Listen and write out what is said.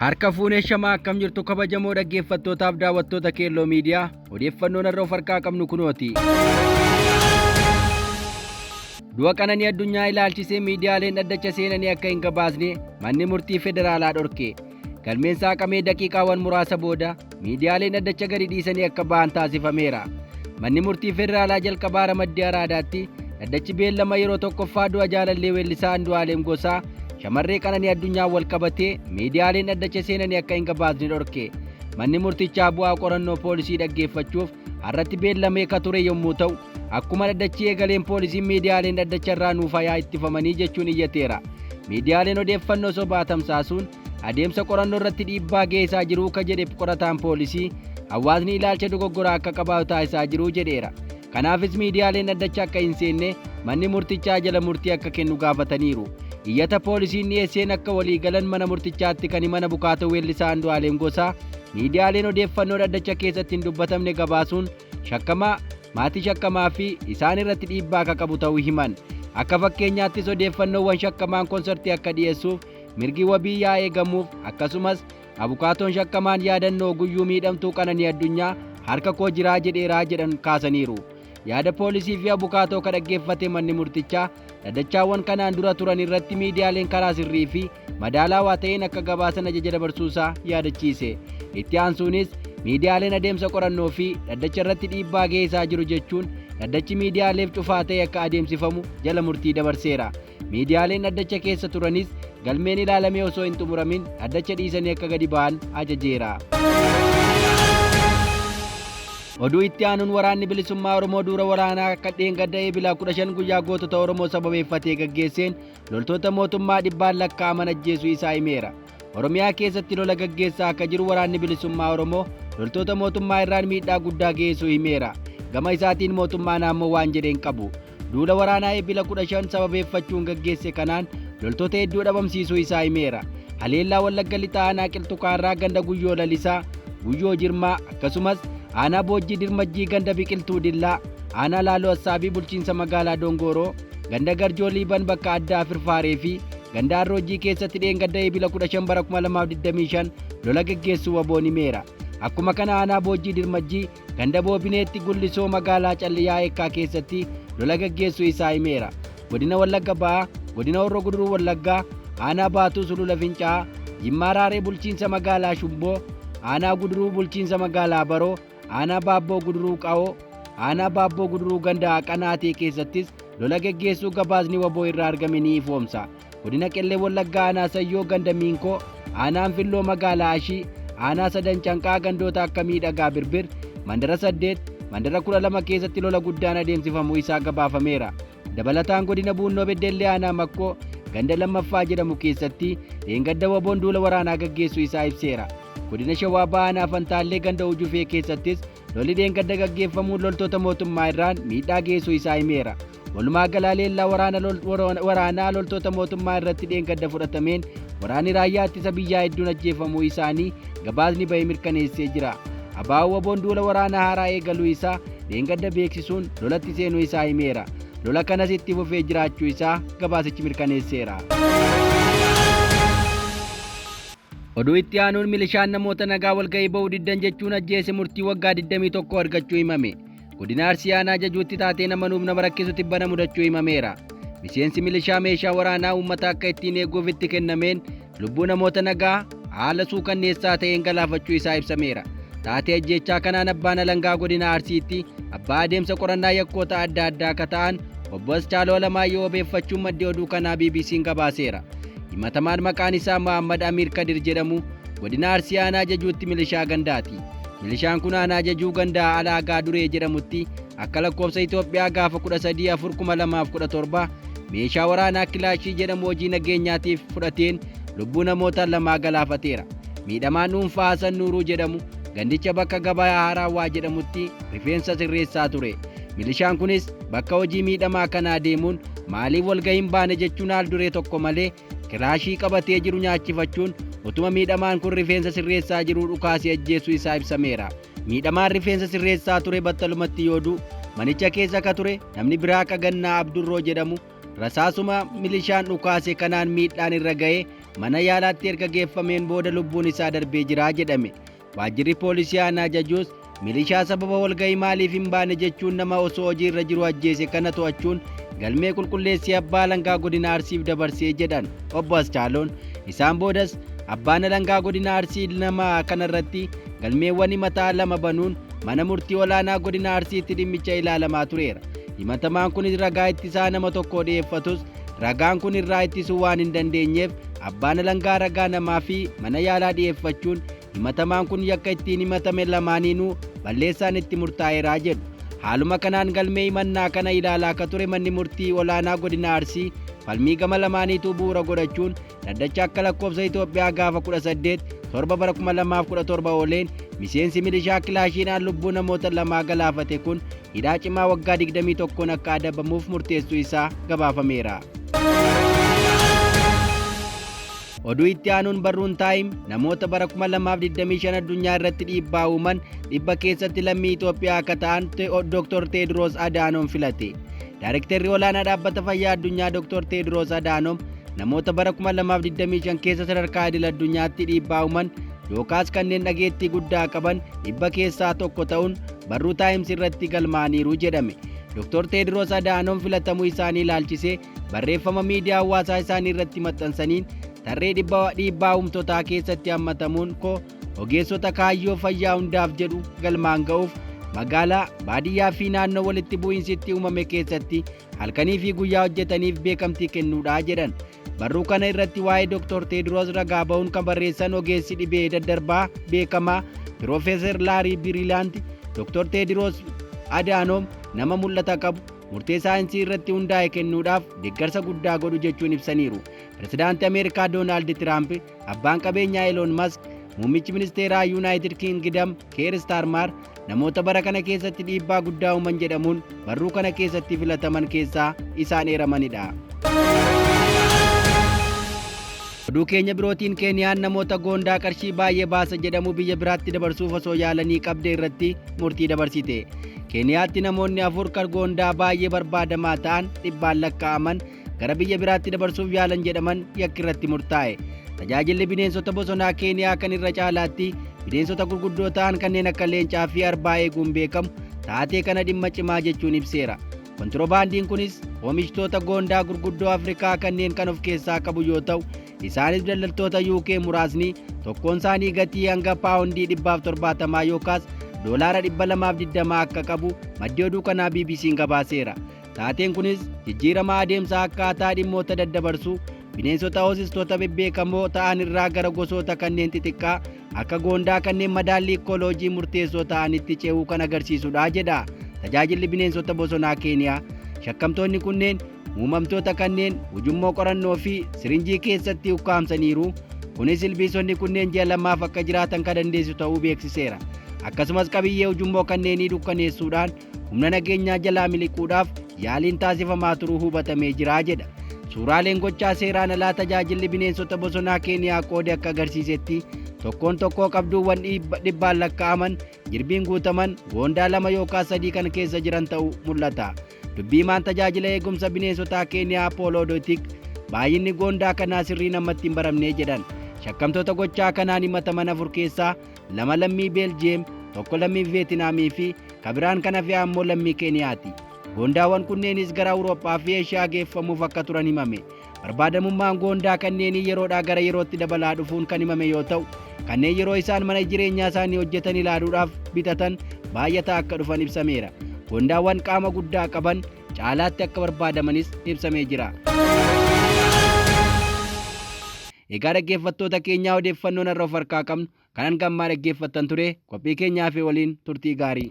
Harka fuunee shamaa akkam jirtu kabajamoo dhaggeeffattootaaf daawwattoota Keelloo Miidiyaa odeeffannoon har'a of harkaa qabnu kunooti. Du'a Qananii Addunyaa ilaalchisee miidiyaaleen dhaddacha seenanii akka hin gabaasne manni murtii federaalaa dhorke. Galmeen saaqamee daqiiqaawwan muraasa booda miidiyaaleen dhaddacha gadi dhiisanii akka ba'an taasifameera. Manni murtii federaalaa jalqabaa ramaddii Araadaatti dhaddachi beellama yeroo tokkoffaa du'a jaalallee weellisaa Andu'aalem Gosaa shamarree Qananii Addunyaan wal qabatee miidiyaaleen dhaddacha seenanii akka hin gabaasne dhorke. Manni murtichaa bu'aa qorannoo poolisii dhaggeeffachuuf har'atti beellamee ka ture yommuu ta'u, akkuma dhaddachi eegaleen poolisiin miidiyaaleen dhaddacha irraa nuuf hayaa ittifamanii jechuun iyyateera. Miidiyaaleen odeeffannoo sobaa tamsaasuun adeemsa qorannoo irratti dhiibbaa geessisaa jiru ka jedhe qorataan poolisii hawaasni ilaalcha dogoggoraa akka qabaatu taasisaa jiru jedheera. Kanaafis miidiyaaleen dhaddacha akka hin seenne manni murtichaa jala murtii akka kennu gaafataniiru. Iyyata poolisiin dhiyeesseen akka waliigalan mana murtichaatti kan himan abukaatoo weellisaa Andu'aalem Gosaa miidiyaaleen odeeffannoo dhaddacha keessatti hin dubbatamne gabaasuun shakkamaa, maatii shakkamaa fi isaan irratti dhiibbaa akka qabu ta'uu himan. Akka fakkeenyaattis odeeffannoowwan shakkamaan konsartii akka dhiyeessuuf mirgi wabii yaa eegamuuf akkasumas abukaatoon shakkamaan yaadannoo guyyuu miidhamtuu Qananii Addunyaa harka koo jiraa jedheeraa jedhan kaasaniiru. Yaada poolisii fi abukaatoo ka dhaggeeffate manni murtichaa dhaddachaawwan kanaan dura turan irratti miidiyaaleen karaa sirrii fi madaalawaa ta'een akka gabaasan ajaja dabarsuusaa yaadachiise. Itti aansuunis miidiyaaleen adeemsa qorannoo fi dhaddacha irratti dhiibbaa geessisaa jiru jechuun dhaddachi miidiyaaleef cufaa ta'e akka adeemsifamu jala murtii dabarseera. Miidiyaaleen dhaddacha keessa turanis galmeen ilaalamee osoo hin xumuramin dhaddacha dhiisanii akka gadi ba'an ajajeera. Oduu itti aanuun waraanni bilisummaa Oromoo duura waraanaa akka dheengadda Eebila 15 guyyaa gootota Oromoo sababeeffatee gaggeesseen loltoota mootummaa dhibbaan lakkaa'aman ajjeesuu isaa himeera. Oromiyaa keessatti lola gaggeessaa akka jiru waraanni bilisummaa Oromoo loltoota mootummaa irraan miidhaa guddaa geessuu himeera. Gama isaatiin mootummaan ammoo waan jedheen qabu. Duula waraanaa Eebila 15 sababeeffachuun gaggeesse kanaan loltoota hedduu dhabamsiisuu isaa himeera. Haleellaa Wallagga Lixaa aanaa Qilxukaarraa ganda Guyyoo Lalisaa, Guyyoo Jirmaa akkasumas aanaa Boojjii Dirmajjii ganda Biqiltuu Dillaa, aanaa Laaloo Assaabii bulchiinsa magaalaa Dongooroo, ganda Garjoo Liiban bakka addaa Firfaaree fi ganda Arroojjii keessatti dheengadda Eebila 15 bara 2025 lola gaggeessuu waboon himeera. Akkuma kana aanaa Boojjii Dirmajjii ganda Boobineetti Gullisoo magaalaa Calliyaa Eekkaa keessatti lola gaggeessuu isaa himeera. Godina Wallagga Ba'aa, Godina Horroo Guduruu Wallaggaa, aanaa Baatuu Sulula Fincaa'aa, Jimmaa Raaree bulchiinsa magaalaa Shumboo, aanaa Guduruu bulchiinsa magaalaa Baroo, aanaa Baabboo Guduruu Qa'oo, aanaa Baabboo Guduruu ganda Qanaatee keessattis lola gaggeessuu gabaasni waboo irraa argame ni ifoomsa. Godina Qellee Wallaggaa aanaa Sayyoo ganda Miinkoo, aanaa Anfilloo magaalaa Ashii, aanaa Sadan Canqaa gandoota akka Miidhagaa Birbir, mandara 8, mandara 12 keessatti lola guddaan adeemsifamuu isaa gabaafameera. Dabalataan godina Buunnoo Beddellee aanaa Makkoo ganda lammaffaa jedhamu keessatti dheengadda waboon duula waraanaa gaggeessuu isaa ibseera. Godina Shawaa Bahaa aanaa Fantaallee ganda Ujufee keessattis lolli dheengadda gaggeeffamuun loltoota mootummaa irraan miidhaa geessuu isaa himeera. Walumaa gala haleellaa waraanaa loltoota mootummaa irratti dheengadda fudhatameen waraanni raayyaa ittisa biyyaa hedduun ajjeefamuu isaanii gabaasni bahee mirkaneessee jira. Abaa'oo waboon duula waraanaa haaraa eegaluu isaa dheengadda beeksisuun lolatti seenuu isaa himeera. Lola kanas itti fufee jiraachuu isaa gabaasichi mirkaneesseera. Oduu itti aanuun milishaan namoota nagaa walga'ii ba'uu diddan jechuun ajjeese murtii waggaa 21 argachuu himame. Godina Arsii aanaa Jajuutti taateen amanuuf nama rakkisu tibbana mudachuu himameera. Miseensi milishaa meeshaa waraanaa uummata akka ittiin eeguuf itti kennameen lubbuu namoota nagaa haala suukanneessaa ta'een galaafachuu isaa ibsameera. Taatee ajjeechaa kanaan abbaan alangaa godina Arsiitti abbaa adeemsa qorannaa yakkoota adda addaa akka ta'an obbo Aschaaloo Alamaayyoo wabeeffachuun maddi oduu kanaa BBC'n gabaaseera. Himatamaan maqaan isaa Mohammad Amiir Kadir jedhamu godina Arsii aanaa Jajuutti milishaa gandaati. Milishaan kun aanaa Jajuu gandaa Alaagaa Duree jedhamutti akka lakkoofsa Itoophiyaa gaafa 13/4/2017 meeshaa waraanaa kilaashii jedhamu hojii nageenyaatiif fudhateen lubbuu namoota lamaa galaafateera. Miidhamaan dhuunfaa Hasan Nuuruu jedhamu gandicha bakka gabaa Haaraawwaa jedhamutti rifeensa sirreessaa ture. Milishaan kunis bakka hojii miidhamaa kanaa deemuun maaliif walgahiin baane jechuun haal duree tokko malee kilaashii qabatee jiru nyaachifachuun utuma miidhamaan kun rifeensa sirreessaa jiruu dhukaasee ajjeesuu isaa ibsameera. Miidhamaan rifeensa sirreessaa ture battalumatti yoo du'u manicha keessa ka ture namni biraa akka Gannaa Abdurroo jedhamu rasaasuma milishaan dhukaase kanaan miidhaan irra ga'ee mana yaalaatti erga geeffameen booda lubbuun isaa darbee jira jedhame. Waajjirri poolisii aanaa Jajuus milishaa sababa walgahii maaliif hin baane jechuun nama osoo hojii irra jiru ajjeese kana to'achuun galmee qulqulleessee abbaa alangaa godina Arsiif dabarsee jedhan obbo Aschaaloon. Isaan boodas abbaan alangaa godina Arsii nama kanarratti galmeewwan himataa 2 banuun mana murtii olaanaa godina Arsiitti dhimmicha ilaalamaa tureera. Himatamaan kunis ragaa ittisaa nama tokko dhiyeeffatus ragaan kun irraa ittisuu waan hin dandeenyeef abbaan alangaa ragaa namaa fi mana yaalaa dhiyeeffachuun himatamaan kun yakka ittiin himatame lamaaniinuu balleessaan itti murtaa'eera jedhu. Haaluma kanaan galmee himannaa kana ilaalaa akka ture manni murtii olaanaa godina Arsii falmii gama lamaaniituu bu'uura godhachuun dhaddacha akka lakkoofsa Itoophiyaa gaafa 18 7 bara 2017 ooleen miseensi milishaa kilaashiidhaan lubbuu namoota lamaa galaafate kun hidhaa cimaa waggaa 21 akka adabamuuf murteessuu isaa gabaafameera. Oduu itti aanuun barruun Taayim namoota bara 2025 addunyaa irratti dhiibbaa uuman 100 keessatti lammii Itoophiyaa akka ta'an Dr. Teediroos Adaanoom filate. Daarektarri olaanaa dhaabbata fayyaa addunyaa Dr. Teediroos Adaanoom namoota bara 2025 keessa sadarkaa idil addunyaatti dhiibbaa uuman yookaas kanneen dhageettii guddaa qaban 100 keessaa tokko ta'uun barruu Taayims irratti galmaa'aniiru jedhame. Dr. Teediroos Adaanoom filatamuu isaanii ilaalchisee barreeffama miidiyaa hawaasaa isaanii irratti maxxansaniin tarree dhiibbaa uumtotaa keessatti hammatamuun koo ogeessota kaayyoo fayyaa hundaaf jedhu galmaan ga'uuf magaalaa baadiyyaa fi naannoo walitti bu'iinsitti uumame keessatti halkanii fi guyyaa hojjetaniif beekamtii kennuudha jedhan. Barruu kana irratti waa'ee Dr. Teediroos ragaa ba'uun kan barreessan ogeessi dhibee daddarbaa beekamaa Piroofeesar Laarii Biriilaanti Dr. Teediroos Adaanoom nama mul'ata qabu murtee saayinsii irratti hundaa'e kennuudhaaf deeggarsa guddaa godhu jechuun ibsaniiru. Pirezidaantii Ameerikaa Doonaald Tiraamp, abbaan qabeenyaa Eloon Mask, muummichi ministeeraa Yuunaayitid Kiingidam Keer Staarmaar namoota bara kana keessatti dhiibbaa guddaa uuman jedhamuun barruu kana keessatti filataman keessaa isaan eeramanidha. Oduu keenya birootiin Keeniyaan namoota goondaa qarshii baay'ee baasa jedhamu biyya biraatti dabarsuuf osoo yaalanii qabde irratti murtii dabarsite. Keeniyaatti namoonni 4 kan goondaa baay'ee barbaadamaa ta'an dhibbaan lakkaa'aman gara biyya biraatti dabarsuuf yaalan jedhaman yakki irratti murtaa'e. Tajaajilli bineensota bosonaa Keeniyaa kan irra caalaatti bineensota gurguddoo ta'an kanneen akka leencaa fi arbaa eeguun beekamu taatee kana dhimma cimaa jechuun ibseera. Kontirobaandiin kunis oomishtoota goondaa gurguddoo Afrikaa kanneen kan of keessaa qabu yoo ta'u, isaanis daldaltoota UK muraasni tokkoon isaanii gatii hanga paawundii 170 yookaas doolaara 220 akka qabu maddi oduu kanaa BBC'n gabaaseera. Taateen kunis jijjiirama adeemsa akkaataa dhimmoota daddabarsuu bineensota hoosistoota bebbeekamoo ta'an irraa gara gosoota kanneen xixiqqaa akka goondaa kanneen madaallii ikkooloojii murteessoo ta'anitti ce'uu kan agarsiisudha jedha. Tajaajilli bineensota bosonaa Keeniyaa shakkamtoonni kunneen uumamtoota kanneen ujummoo qorannoo fi sirinjii keessatti ukkaamsaniiru. Kunis ilbiisonni kunneen ji'a 2f akka jiraatan kan dandeessu ta'uu beeksiseera. Akkasumas qabiyyee ujummoo kanneenii dukkaneessuudhaan humna nageenyaa jalaa miliquudhaaf yaaliin taasifamaa turuu hubatamee jira jedha. Suuraaleen gochaa seeraan alaa tajaajilli bineensota bosonaa Keeniyaa qoode akka agarsiisetti tokkoon tokkoo qabduuwwan dhibbaan lakkaa'aman jirbiin guutaman goondaa 2 yookaan 3 kan keessa jiran ta'uu mul'ata. Dubbii himaan tajaajila eegumsa bineensotaa Keeniyaa Pool Odotik baay'inni goondaa kanaa sirrii namatti hin baramne jedhan. Shakkamtoota gochaa kanaan himataman 4 keessaa 2 lammii Beeljiyeem, 1 lammii Veetinaamii fi kabiraan kan hafe ammoo lammii Keeniyaati. Goondaawwan kunneenis gara Awurooppaa fi Eeshiyaa geeffamuuf akka turan himame. Barbaadamummaan goondaa kanneenii yeroodhaa gara yerootti dabalaa dhufuun kan himame yoo ta'u, kanneen yeroo isaan mana jireenyaa isaanii hojjetan ilaaluudhaaf bitatan baay'ataa akka dhufan ibsameera. Goondaawwan qaama guddaa qaban caalaatti akka barbaadamanis ibsamee jira. Egaa dhaggeeffattoota keenyaa odeeffannoon har'a of harkaa qabnu kanan gammaa dhaggeeffattan ture qophii keenyaa fi waliin turtii gaarii.